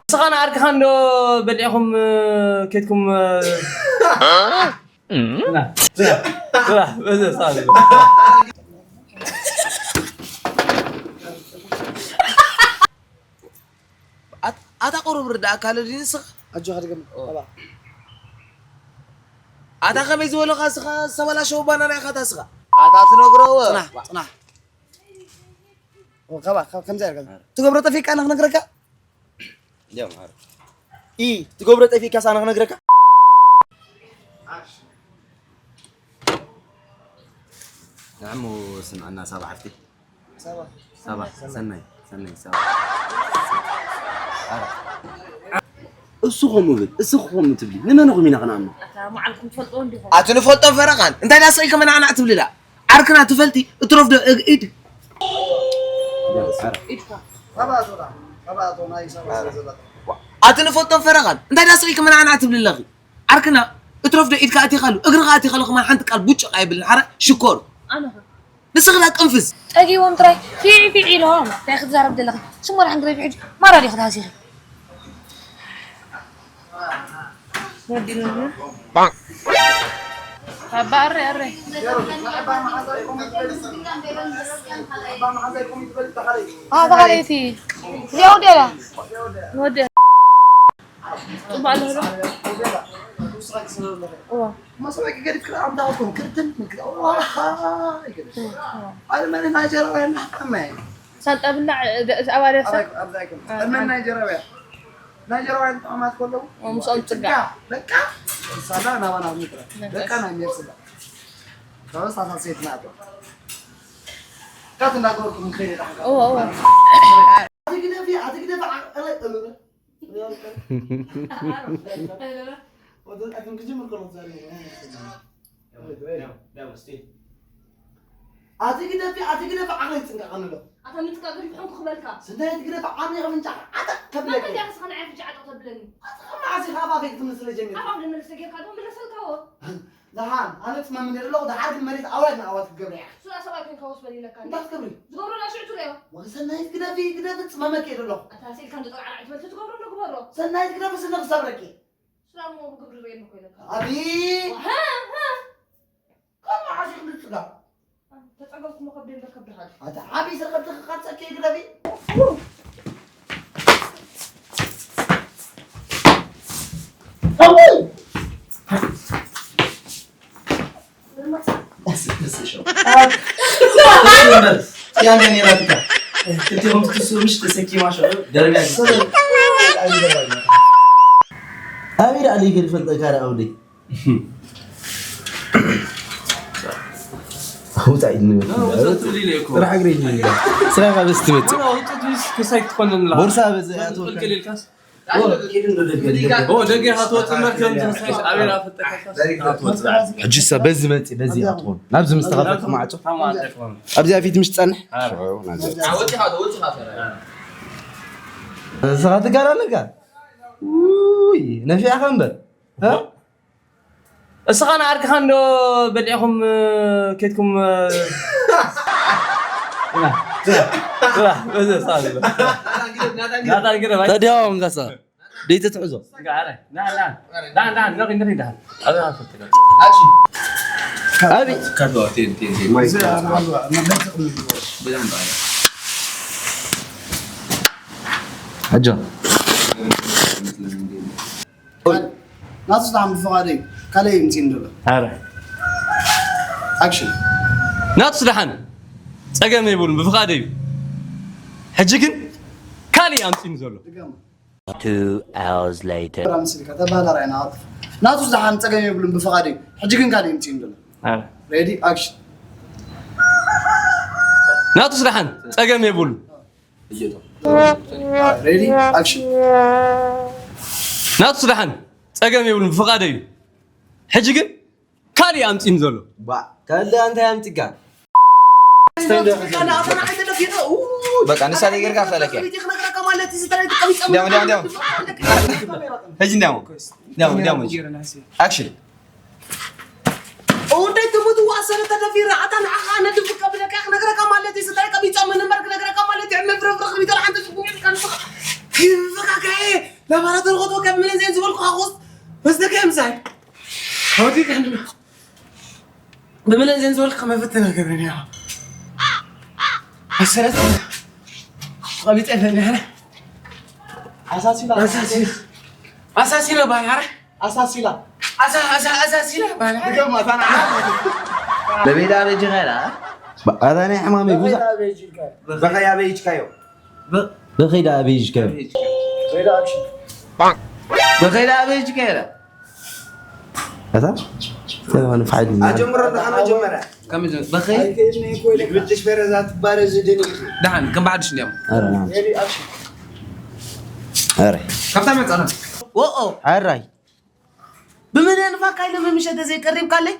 ንስኻ ንዓርክኻ እንዶ በሊዕኹም ኬድኩም። ኣታ ቁሩብ ርዳእ ካለ ድዩ ንስኻ? ኣጆኻ ድገም። ኣታ ከመይ ዝበለኻ ስኻ ዝተበላሸወ ባናና ኢኻ ኣታ ስኻ? ኣታ ትነግሮ ወ- ጽናሕ፣ ጽናሕ። ካባ ከምዚ ኣርጋ ትገብሮ ጠፊካ ኣነ ክነግረካ። ኢ ትገብሮ ጠፊካ ሳና ክነግረካ። ንዕሙ ስምዕና ሳባ ሓፍቲ። ሳባ ሰናይ ሰናይ ሳባ። እሱ ከምኡ ብል እሱ ከምኡ ትብሊ ንመን ኹም ኢና ክነኣምኖ? ኣታ መዓልኩም ትፈልጥዎ እንዲኹም። ኣቲ ንፈልጦ ፈረቓን እንታይ ዳስቂ ከመናዕናዕ ትብልላ? ዓርክና ትፈልጢ እትረፍዶ እግ ኢድ ኣቲ ንፈልጦ ፈረቓን እንታይ ዳስቂ ከመናዕናዕ ትብልለኺ? ዓርክና እትረፍዶ ኢድካ ኣቲኻሉ እግርኻ ኣቲኻሉ ከማን ሓንቲ ቃል ቡጭቕ ኣይብልን ሓረ ሽኮር ኣነኸ ንስኽላ ቅንፍዝ። ጠጊቦም ጥራይ ፊዒ ፊዒ ኢሎም እንታይ ክትዛረብ ዘለኺ? ስሞራ ሓንቲ ረፊ ሕጂ ማራ ዲኺ ተሃሲኺ። ወዲ ነብዩ። ኣባ ኣረ ኣረ። ኣታ ካልኣይቲ እዚኣ ወዲ ኣላ። ወዲ ጽቡቕ ኣሎ ዶ? እዋ። ሳንጣ ብላዕ፣ ደ-፣ እዚ ኣባሪ ኣሳ? ኣባሪ፣ ኣባሪ ኣይኮነን። ኣረ፣ ቅድሚ ኣረ። ናይ ጀራውያን፣ ናይ ጀራውያን ጥዑማት ከለዉ፣ ኦ፣ ምስኦም ጽጋዕ። በቃ፣ ሳላ ናባና ምጥራ። በቃ። በቃ፣ ናይ ሜር ስጋ። ተወሳሳሲት ናቶ። ካት እንዳገበርኩም ንኸይድ ኣሕጋ። እዎ፣ እዎ። ኣቲ ግደፊ፣ ኣቲ ግደፊ፣ ዓቕለ-፣ ወደ-፣ ኣቶም ክጅምር ከሎ ዛሬ። ኣቲ ግደፊ፣ ኣቲ ግደፊ፣ ዓቕለይ ይጽንቀቐኒ ኣሎ። ኣታ ምጽቃቕ ግዲፍኩም ክኽበልካ። ስንታይ ትግደፍ ዓቕለይ ከምንጫ ዓጠቕ ተብለኒ። መን እንዲያ ክስኻ ንዓይ ፍንጫ ዓጠቕ ተብለኒ? ኣቲ ከም መዓስ ኢኻ ኣፋፈይ ክትምልስለ ጀሚርካ? ኣፋፍ ንምልስ ጌርካ ዶ ምለሰልካዎ? ደሓን፣ ኣነ ጽመም ነይሩ ኣለኹ፣ ደሓር ግን መሬት ኣዋጅ ንኣዋጅ ክገብር እያ። ሱላ ሰብኣይ ኮይንካ ወስ በል ኢለካ። እንታይ ክትገብሪ? ዝገብሮ ዳሽዑ ትርእዮ። ወሰናይት ግደፊ፣ ግደፊ፣ ጽመመኪ እየ ዘለኹ። ኣታ ስኢልካ እንዶ ጠቕዓዕ ትበል፣ ትገብሮ እንዶ ግበሮ። ሰናይት ግደፊ፣ ስነ ክሰብረኪ። ስራ እሞ ብግብሪ ርእየኒ እኮ ኢለካ። ኣቢ! ሃ፣ ሃ። ካብ መዓስ ኢኹም ትጽጋቡ? ተጸገብኩሞ ከብደይ እምበር ከብድኻ ድዩ? ኣታ ዓቢ ስረ ከብድኻ ካጸኪ ግደፊ። ኣቦይ! ኣበይ ደኣ ልይገድፈልጠካ ደኣ ኣውደይ? ውጻእ ኢድ ንብል። ውጻእ ትብል ኢለ እኮ። ጥራሕ እግሪ ኢድ ንብል። ስራኻ በስ ትመጽእ። ውጻእ ትብልስ ክሳይ ክትኮንን ኣለኻ። ቦርሳ በዚ ኣትወካ። ቅልቅል ኢልካስ? ኦ፣ ደገ፣ ደገ ኢኻ ትወጽእ እምበር ከምዚ ክሳይስ ኣበይ ደኣ ፈጠካስ? ሕጂ እሳ በዚ መጺእ፣ በዚ ኢኻ ትኾን። ናብዚ ምስ ተኸፈተ ማዕጾ። ኣብዚኣ ፊት ምሽ ትጸንሕ። ኣረ። ሽዑ ናብዚ። ወጺኻ ዶ፣ ወጺኻ ዶ? ንስኻ ትጋር ኣለካ? ውይ፣ ነፊዕኻ እምበር። እ? እስኻ ንዓርክኻ እንዶ በሊዕኹም ኬድኩም። ተዲያዎም ጋሳ ደይተ ትሕዞ። ኣቢ ኣጆ ናቱ ዝደሓን ብፍቓደይ ካልእ ይምፅእ እንደሎ። ኣረ። ኣክሽን። ናቱ ዝደሓን ጸገም የብሉን ብፍቓደይ እዩ። ሕጂ ግን ካልእ ኣምፅእኒ ዘሎ። ድገማ። Two hours later. ራምስልካ ተባላራይ ናቱ። ናቱ ዝደሓን ጸገም የብሉን ብፍቓደይ እዩ። ሕጂ ግን ካልእ ይምፅእ እንደሎ። ኣረ። ሬዲ ኣክሽን። ናቱ ዝደሓን ጸገም የብሉን። ሬዲ ኣክሽን። ናቱ ስራሕን ጸገም የብሉን ብፍቓደይ እዩ። ሕጂ ግን ካልእ ኣምጺእኒ ዘሎ። ባ ካልእ ኣንታይ ኣምጺካ? በቃ ንሳ ነገር ካፍታ ለኪያ። እንዲያው እንዲያው እንዲያው ሕጂ እንዲያው እንዲያው እንዲያው ኣክሽን። እንታይ ትሙት ዋሰነ ተደፊረ ኣታ ንዓኻ ነድፍ ቀብለካ ክነግረካ ማለት ስታይ ቀቢጾም ምንም በር ክነግረካ ማለት እዩ። ምፍርፍር ክቢቶ ሓንቲ ጽቡቅ ኢልካ ንስኻ። ይፈካካ እየ። ላባራቶሪ ኸትወ ካብ ምለዘን ዝበልኩ ኣኹስ። በስተከ ምሳይ። ሆዲ ከንዱ። ብምለዘን ዝበልኩ ከመፈተና ገብረን ያው። ኣሰረት። ቀቢጸ ፈናና። ኣሳሲላ። ኣሳሲላ። ኣሳሲላ ባላራ። ኣሳሲላ። ኣሳ-፣ ኣሳ-፣ ኣሳሲላ ባላራ። ደገማ፣ ታና። ለቤዳ በጅ ኸይራ። ኣታ ናይ ሕማመይ ጉዛ። በኸያ በይጅካዮ። በኸያ በይጅካዮ። በኸይዳ በይጅካዮ። በኸይዳ በይጅካዮ። በኸይዳ በይጅካዮ። ኣታ? ተባን ፋይድ። ኣጀምሮ ደሓን መጀመርያ። ከም መጀመርያ። በኸይ? ኣይከይድን እኮ ኢለ። ብጭሽ በረዛ ትባረ ዝድን እዩ። ደሓን፣ ከም ባዕድሽ እንዲያም። ኣረ፣ ናም። ሬዲ፣ ኣክሽን። ኣረ። ካብታ መጻና። ኦኦ። ኣራይ። ብመን ኣንፋካ ኢለ ምምሸተ ዘይቀሪብካለይ?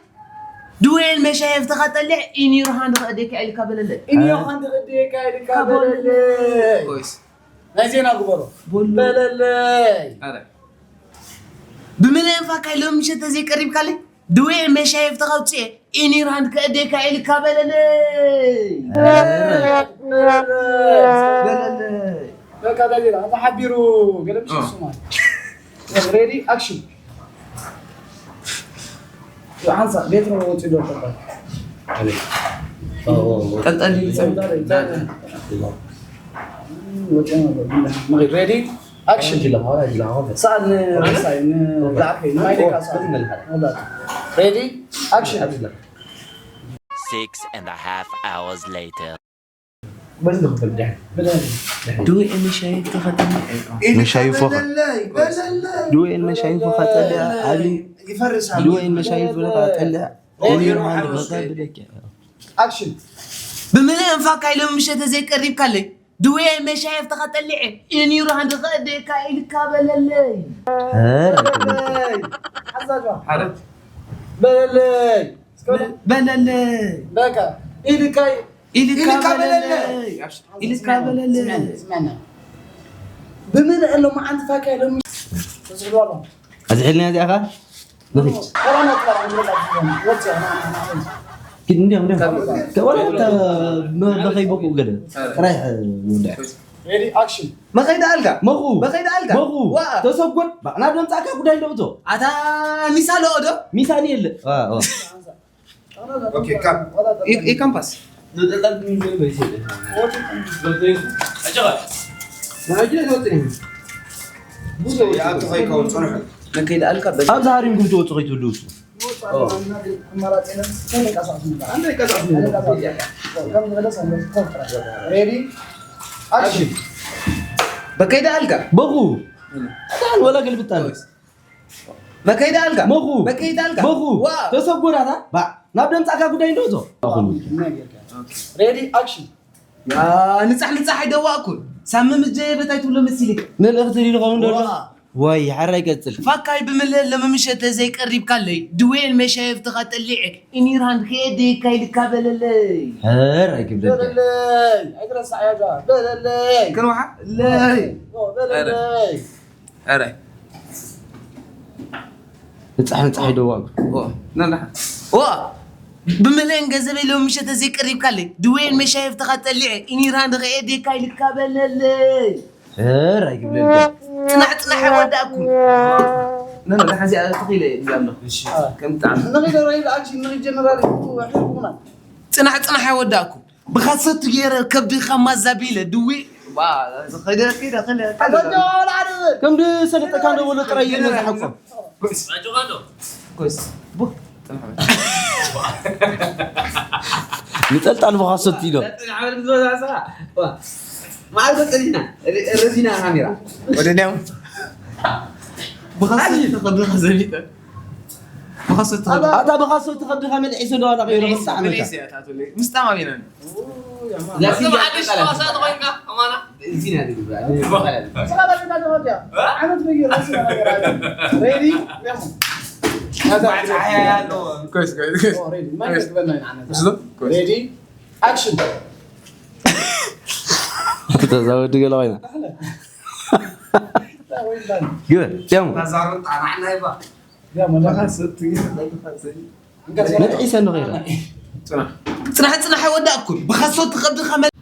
ድዌን መሻየፍትኻ ጠልዕ፣ ኢኒር ሃንድ ኸእዴካ ኢልካ በለለይ። ኢኒር ሃንድ ኸእዴካ ኢልካ በለለይ። ኮይስ። ናይ ዜና ግበሮ። ቦሎ። በለለይ። ኣረ። ብመን ኣንፋካ ኢለ ምምሸተ ዘይቀሪብካለይ? ድዌን መሻየፍትኻ ውፅኤ፣ ኢኒር ሃንድ ከእዴካ ኢልካ በለለይ። በለለይ። በቃ ዳንኤል፣ ኣንተ ሓቢሩ ገለ ምሽ ኦ። ስማ። ሬዲ፣ ኣክሽን። ሓንሳ፣ ቤት ነው ወፂ ዶ ተባል። ጠልጠል ይጸም። ወፂ ነው። ሬዲ፣ ኣክሽን። ጅላ፣ ጅላ፣ ሰኣል ን-፣ ራሳይ ን-፣ ላዕከይ፣ ንማይ ደቃ ሰኣል። ሬዲ፣ ኣክሽን። Six and a half hours later. ዱኤ መሻይፍ ተኸተልኒ። መሻይፎ ኸ-፣ በለለይ፣ በለለይ። ዱኤን መሻይፎ ኸ ጠልያ፣ ኣሊ። ይፈርሳል። ዱኤን መሻይፎ ኸ ጠልያ። ኦሊር ሃንድ በቃ ብለክ። ኣክሽን። ብምልእ እንፋካ ኢሎም ምሸተ ዘይቀሪብካለይ። ዱኤን መሻይፍ ተኸጠልዐ። ኢኒሩ ሃንድ ኸእደካ ኢልካ በለለይ። ኧረ በለለይ። ሓዛጇ። ሓረት። በለለይ። በለለይ። በቃ። ኢልካ ኢልካ ኢልካ በለለይ። በለለይ። ኢልካ በለለይ። ስምዕና፣ ስምዕና። ብምልእ ሎማዓንቲ ፋካ ኢሎም ተዝሕሉ ኣሎ። ኣዝሕልና እዚኣ ኸ? ንኺድ። ኪድ እንዲያም፣ እንዲያም። ወላ እንተ መ-፣ መኸይ በቁ ገለ። ጥራይ፣ እ፣ ወዳ። ሬዲ፣ ኣክሽን። መኸይዳ ኣልጋ። መኹ። መኸይዳ ኣልጋ። መኹ። ዋ። ተሰጎድ። ባ-፣ ናብ ደምጻካ ጉዳይ ደውቶ። ኣታ ሚሳ ኣለኦ ዶ? ሚሳ የለ። ዋ፣ ዋ። ኦኬ፣ ካብ ኢ-፣ ኢ-፣ ካምፓስ። ይኣቱ ከይከውን ጽንሑ። መከይዳ ኣልካ በል። ኣብዚ ሃሪምኩም ትወጹ ከይትህልው እሱ። ሬዲ፣ ኣክሽን። በከይዳ ኣልካ። በኹ። ኣታን ወላ ገልብጣ። መከይዳ ኣልካ። መኹ። መከይዳ ኣልካ። መኹ። ዋ። ተሰጎዳታ። ባ። ናብ ደምጻካ ጉዳይ እንደውዞ። ሬዲ፣ ኣክሽን። ያ፣ ንጻሕ ንጻሕ ኣይደዋእኩን። ሳሚ ምስ ጀየበት ኣይትብሎ መሲልክ። መልእኽቲ ሊልኸውን ደሎ። ዋ። ወይ፣ ሓራይ ቀጽል። ፋካይ ብምልእ ለመምሸተ ዘይቀሪብካለይ። ድዌን መሻየፍ ተኸጠሊዐ። ኢኒር ሃንድ ከየደ ይካይልካ በለለይ። ሕራይ ክብለልካ። በለለይ። ኣይትረሳዕ ያጋ። በለለይ። ክንውሓ? ለይ። ኦ፣ በለለይ። ኧረ። ንጻሕ ንጻሕ ይደዋሉ። ኦ፣ ነንዳሓ። ኦ፣ ብምልእን ገንዘበይ ሎሚ ምሸት ተዘይቀሪብካለይ፣ ድዌን መሻይፍትኻ ጠሊዐ፣ ኢኒራ ንኽኤ ዴካ ኢልካ በለለይ። ኧረ፣ ኣይግብለልካ። ጽናሕ ጽናሕ ኣይወዳእኩን። ነንዳሓ እዚኣ ተኺለ እየ እዛ ኣለኹ። እሺ። ከም ጣዕሚ። ንኺድ ራይል ኣክሽን፣ ንኺድ ጀነራል፣ ሕርቁና። ጽናሕ ጽናሕ ኣይወዳእኩን። ብኻሰቱ ገይረ ከብድኻ ማዛቢለ ድዊ ዋ፣ ኸደ፣ ኸደ፣ ኸደ፣ ኸደ። ኣጆ፣ ላዕሊ በል። ከም ዝሰለጠካ እንደበሎ ጥራይ እዩ ነዚ ሓቆም። ጎስ። ጎስ። ቡክ። ንጠልጣል ብኻሰቱ ኢሎ። ዋ። መዓልቲ ጸኒሕና፣ ረ-፣ ረዚና ካሜራ። ወደ ዲያው። ብኻሰቱ ከብድኻ ዘቢጠ። ብኻሶት ተኸብድኻ። ኣታ ብኻሶት ተኸብድኻ መልሒሱ ዶ ኣላ ከይሩ መልሒሱ፣ ክልተ ዓመት? መልሒሱ እያ፣ እታ ትብለይ። ምስጣም ኣበይና? ላሲ እዛ እያ ሓድሽ ተቃላሲ። ተዋሳእቲ ኮይንካ፣ ኣማና? እዚ ናይ ድግባ፣ እዚ ተቃላሲ። ስራ ዳግና ተወዲያ። እ? ዓመት በጊሩ፣ ራሱ ነገር ኣለ። ሬዲ? ያሞ። ጸሓይ ኣለዎ። ኮይስ፣ ኮይስ፣ ኮይስ። ኦ፣ ሬዲ። ማን ኮይስ። ክትበልና ኢና ዓመት? እሱ? ኮይስ። ሬዲ? ኣክሽን። ተዛወድ ገለ ኮይና። ኣህለ። ግበር፣ ያሞ። ተዛሩጣ፣ ንዓና ይባ። መድዒሰ እንዶ ኸይረ። ጽናሕ ጽናሕ ኣይወዳእኩን። ብኸሶት ትኸብድኻ መ-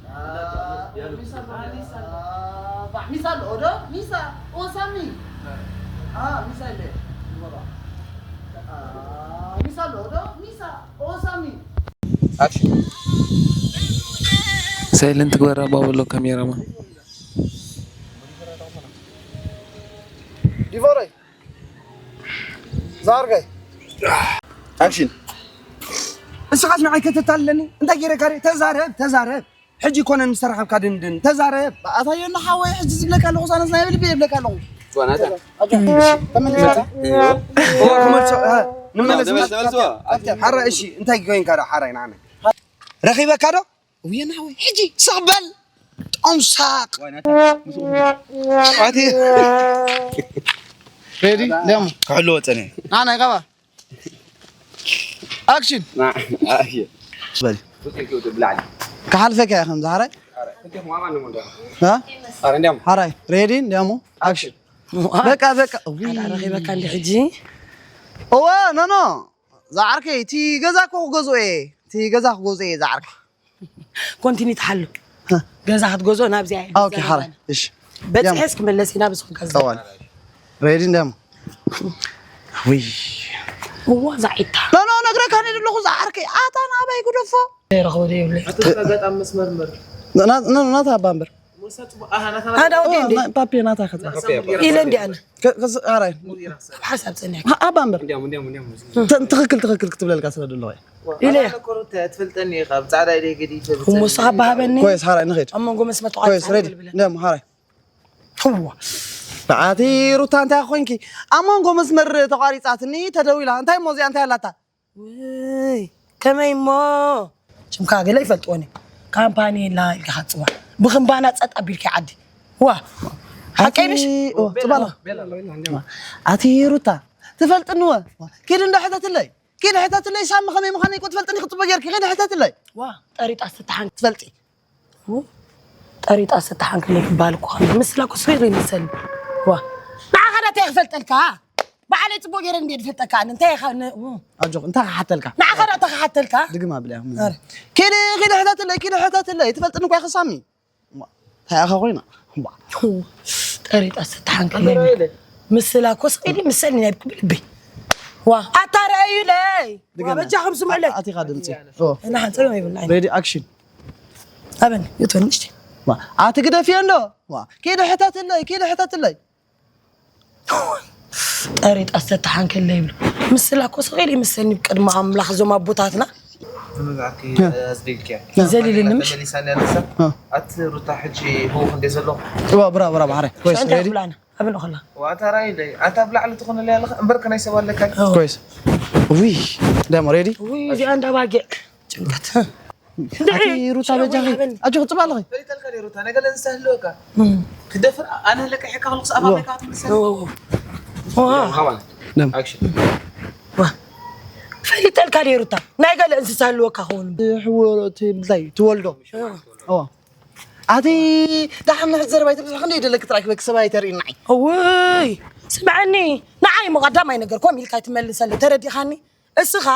ሚሳ ኣሎ ዶ? ሚሳ። ኦ፣ ሳሚ። አ፣ ሚሳ የለ። አ፣ ሚሳ ኣሎ ዶ? ሚሳ። ኦ፣ ሳሚ። ኣክሽን። ሳይለንት ግበራ ባበሎ ካሜራማን። ዲቦረይ። ዛርገይ። ኣክሽን። እስኻስ ንዓይ ከተታልለኒ? እንታይ ገይረካ ድየ? ተዛረብ፣ ተዛረብ። ሕጂ ኮነን ምስ ተራኸብካ ድንድን። ተዛረብ። ኣታዮ ንሓወይ ሕጂ ዝብለካ ኣለኹ፣ ሳነስ ናይ ልቢ ይብለካ ኣለኹ። ጓናታ። ኣጆ። ተመለስ። እዋ፣ ክመልሶ፣ እ፣ ንመለስ። ተመለስ፣ ተመለስ፣ እዋ። ሓራይ፣ እሺ፣ እንታይ ኮይንካ ዶ ሓራይ ንዓመ? ረኺበካ ዶ? ውየ ንሓወይ፣ ሕጂ ስቕ በል። ጦምሳቕ። ኣቲ። ሬዲ? ደሞ። ክሕልዎ ጸኒሐ። ና፣ ናይ ካባ። ኣክሽን። ና፣ ኣየ። በል። ብላዕሊ። ክሓልፈካ እየ ከምዚ ሓራይ። ኣረ፣ እንዴ፣ ማማ ነው እንዴ? እ? ኣረ፣ እንዴ። ሓራይ፣ ሬዲ? እንዴ፣ ኣሞ? ኣክሽን። በቃ፣ በቃ። ውይ። ኣረ፣ ረኺበካ እንዲ ሕጂ? እወ፣ ኖ፣ ኖ። ዝዓርከይ፣ እቲ ገዛ እኮ ክገዝኦ እየ። እቲ ገዛ ክገዝኦ እየ፣ ዝዓርከይ። ኮንቲኒ ትሓሉ። ሀ። ገዛ ክትገዝኦ ናብዚኣ እየ ኦኬ፣ ዝዛረብ ሓራይ። ኣነ። እሺ። በፂሐስ ክመለስ ኢና፣ ብዝኹም ከዛ። ጠዋል። ሬዲ እንዲያም። ውይ። እዋ፣ ዛዒታ። ኖ፣ ኖ፣ ነግረካ እኔ ዘለኹ ዝዓርከይ። ኣታ ናባይ ጉደፎ። ይረኽቦ ዶ ይብሉ? ኣቶ ኣጋጣሚ መስመር እምበር። ና-፣ ና-፣ ናታ ኣባ እምበር። ኣዳ ወዲ እንዴ? ና-፣ ፓፒ ናታ ከታ። ኢለ እንዲ ኣነ። ከ-፣ ከስ-፣ ኣራይ። ኣብ ሓሳብ ጸኒሕካ። ኣ-፣ ኣባ እምበር። እንዲያም፣ እንዲያም፣ እንዲያም። ተ-፣ ትኽክል፣ ትኽክል ክትብለልካ ስለ ደለኹ እየ። ኢለ። ኣነ ኮሮተ ትፈልጠኒ ኢኻ፣ ብጻዕዳ ኢለ ገዲፈ እሞ ብጸሊም ንስኻ ኣባህበኒ። ኮይስ፣ ሓራይ ንኸይድ። ኣብ መንጎ መስመር ኮይስ፣ ተቋሪጽ ሬዲ። ብለኒ። ደም፣ ሓራይ። እዋ። ብዓቲ ሩታ እንታይ ኮንኪ? ኣብ መንጎ መስመር ተቋሪጻትኒ ተደዊላ። እንታይ እሞ እዚኣ እንታይ ኣላታ? ውይ፣ ከመይ እሞ? ሽምካ ገለ ይፈልጥዎን እዩ። ካምፓኒ ኢላ ኢልካ ክትጽዋዕ። ብኽምባና ጸጥ ኣቢልካ ዓዲ። ዋ። ሓቀይ ነሽ? ኣቲ፣ ኦ፣ ጽባላ። ኣቲ ሩታ፣ ትፈልጥኒ ወ? ኪድ እንዳ ሕተትለይ። ኪድ ሕተትለይ፣ ሳሚ ከመይ ምዃነይ እኮ ትፈልጥኒ ክትጽቦ ጌርኪ። ኪድ ሕተትለይ። ዋ፣ ጠሪጣ ስተሓን ትፈልጢ። ው፣ ጠሪጣ ስተሓን ከመይ ክበሃል እኮ ከመይ? ምስላ እኮ ስሪር ይምሰል። ዋ። ንዓኻ ዳ እንታይ ክፈልጠልካ? ባዕለይ ጽቡቕ ገይረ እንዴ ዝፈልጠካ? ኣነ እንታይ ኢኻ ነ-፣ ው። ኣጆኽ፣ እንታይ ክሓተልካ? ንዓኻ ዳ እንታይ ክሓተልካ? ድግም ኣብለያ። ኣረ። ኪድ፣ ኪድ ሕተትለይ፣ ኪድ ሕተትለይ። ትፈልጥኒ እኮ ኢኻ ሳሚ። ዋ፣ እንታይ ኢኻ ኮይና? ዋ። ጠሪጣ ስተሓን ከመይ? ምስላ እኮ ስቕ ኢሊ ምሰል ናይ ብልቢ። ዋ፣ ኣታ ረኣዩለይ። ዋ፣ ድገና። በጃኹም ስምዑለይ። ኣቲኻ ድምጺ። ኦ። እና ሓንጸሎም ይብልና። ሬዲ ኣክሽን። ኣበን፣ ይእትወኒ ንእሽተይ። ዋ፣ ኣቲ ግደፍዮ እንዶ። ዋ፣ ኪዲ ሕተትለይ፣ ኪዲ ሕተትለይ። ጠሪጣ ዝተተሓንከለ ይብሉ። ምስላ እኮ ስቕ ኢሉ ይምሰልኒ ብቅድሚ ኣምላኽ እዞም ኣቦታትና። ተመዛዕኪ እ። ኣዝሊልኪያ። ዘሊልኒ ምሽ? ተመሊሳኒ ኣነሳ። እ። ኣቲ ሩታ ሕጂ ህውኽ እንደ ዘሎ። ዋ፣ ብራ፣ ብራ፣ ማሕረ። ኮይስ፣ ሽዑ እንታይ ሬዲ? ክብላና? ኣበን ኸላ። ዋታ ራይ ደይ። ኣታ ብላዕሊ ትኾነለይ ኣለኻ። እምበር ከናይ ሰብ ኣለካ። ኦ። ኮይስ። ውይ፣ ደሞ ሬዲ? ውይ፣ እዚኣ እንዳ ባጊዕ። ጭንቀት። ኣቲ ሩታ በጃኺ። ኣጆኺ፣ ጽባሕ ኣለኺ። ፈሊጠልካ ድየ ሩታ? ነገ ለንሳ ህልወካ። እም። ክደፍር ኣነ ለቀ ሕካ ክልኩስ ኣፋ ዋ። ለካ ትምልሰ። ዋ፣ ዋ፣ ዋ። ደም። ኣክሽን። ዋ። ፈሊጠልካ ድየ ሩታ? ናይ ገለ እንስሳ ህልወካ ክኸውን። ሕወሮት ምንታይ ትወልዶ? ዋ። ዋ። ኣቲ ደሓን ንሕት ዘረባ ይተብዝሕ ክንደይ ደለክ ጥራይ ክበክ ሰብኣይ ተርእይናይ። እውይ፣ ስምዐኒ፣ ንዓይ እሞ ቀዳማይ ነገር ኮም ኢልካ ኣይትመልሰለይ፣ ተረዲኻኒ? እስኻ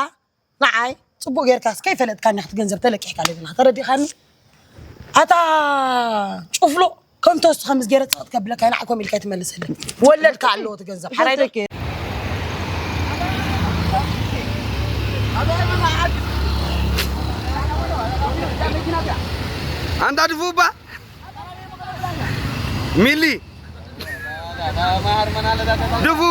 ንዓይ ጽቡቕ ጌርካስ ከይፈለጥካኒ፣ ሓንቲ ገንዘብ ተለቂሕካለይ ዘለኻ፣ ተረዲኻኒ? ኣታ ጭፍሎ፣ ከምቶ እስኻ ምስ ገይረ ጸቕጥ ከብለካ፣ ንዓይ ኮም ኢልካ ኣይትመልሰለይ። ወለድካ ኣለዎ እቲ ገንዘብ፣ ሓራይ ዶ? ኣንታ ድፉባ ሚሊ ድፉ